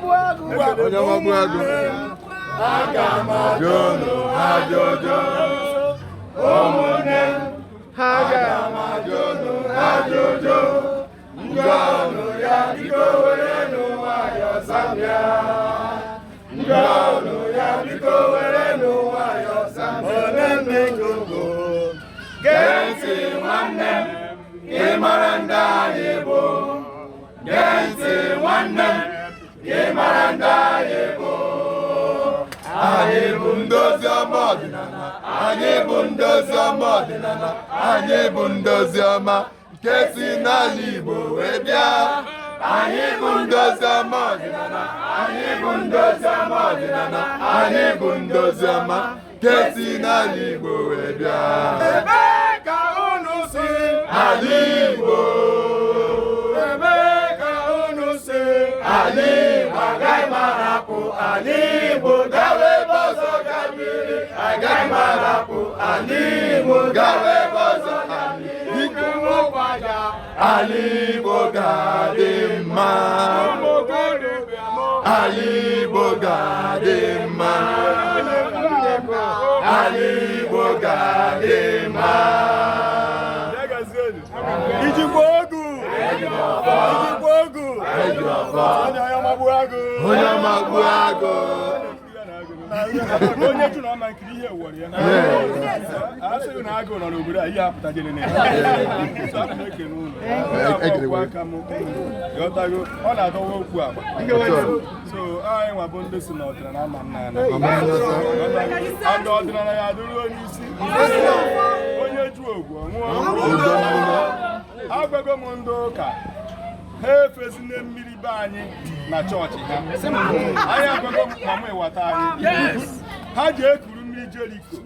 Onye ọma gbuo agụ. Aga m ajụ unu ajụjụ. Ụmụnne m, aga m ajụ unu ajụjụ. Njụọ unu ya, biko werenụ nwayọọ zaa m ya. Njụọ unu ya, biko werenụ nwayọọ zaa m ya. Ole ndị Congo? Gee ntị, nwanne m, ka ị mara ndị anyị bụ. Gee ntị, nwanne m, ka ị mara ndị anyị bụ. Anyị bụ ndị ozi ọma ọdịnala. Anyị bụ ndị ozi ọma ọdịnala. Anyị bụ ndị ozi ọma nke si n'ala Igbo wee bịa. Anyị bụ ndị ozi ọma ọdịnala. Anyị bụ ndị ozi ọma ọdịnala. Anyị bụ ndị ozi ọma nke si n'ala Igbo wee bịa. Ebee ka unu si? Ala Igbo. Ebee ka unu si? Ala Igbo. Agaghị m arapụ ala Igbo gawa ebe ọzọ ga mmiri. Agaghị m arapụ ala Igbo gawa ebe ọzọ ga mmiri. Ala Igbo ga-adị mma. Ụmụ okorobịa m. Ala Igbo ga-adị mma. Ala Igbo ga-adị mma. Ijikwa ogu, ijikwa ogu. Eji ọfọ. Onye ọya magbu agụ. Onye ọma gbuo agụ. Onye jụ na ọma nkiri ihe wọrọ ya. A sịghị na agụụ nọ n'obodo a, ihe apụta jere na ya. So ana m ekene unu. Ekele. Aka m ghọtago, ọ na-adọwa okwu agba. So anyị nwa bụ ndị si n'ọdịnala ama m n'ala. Ada ọdịnala ya adịrụ onye isi. Onye ju ogwu ọṅụọ. Agwago m ndị ụka ha efezina mmiri be anyị na chọọchị ha. Anyị agwago m mama ịwata anyị ha ji ekuru mmiri Jeriko.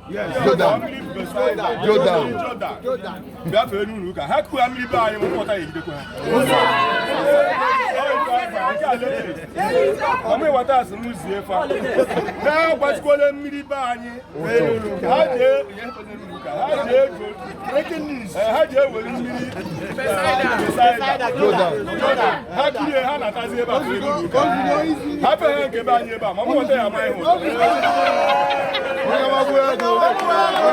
Jordan. Mmiri Besaida. Jordan. Mmiri Jordan bịa fee n'ụlọ ụka ha kuo mmiri be anyị, mmụta ya ejidekwa ha. Mama ịwata asị m zie fa ha agbazikwala mmiri be anyị. Ha jee ha jee were mmiri Besaida. Jordan. Ha kirie, ha na-atazi ebe a fee n'ụlọ ụka. Ha fee nke be anyị ebe a ma mmụta ya amaghị ha ụtọ. Onye ọma gbuo agụ.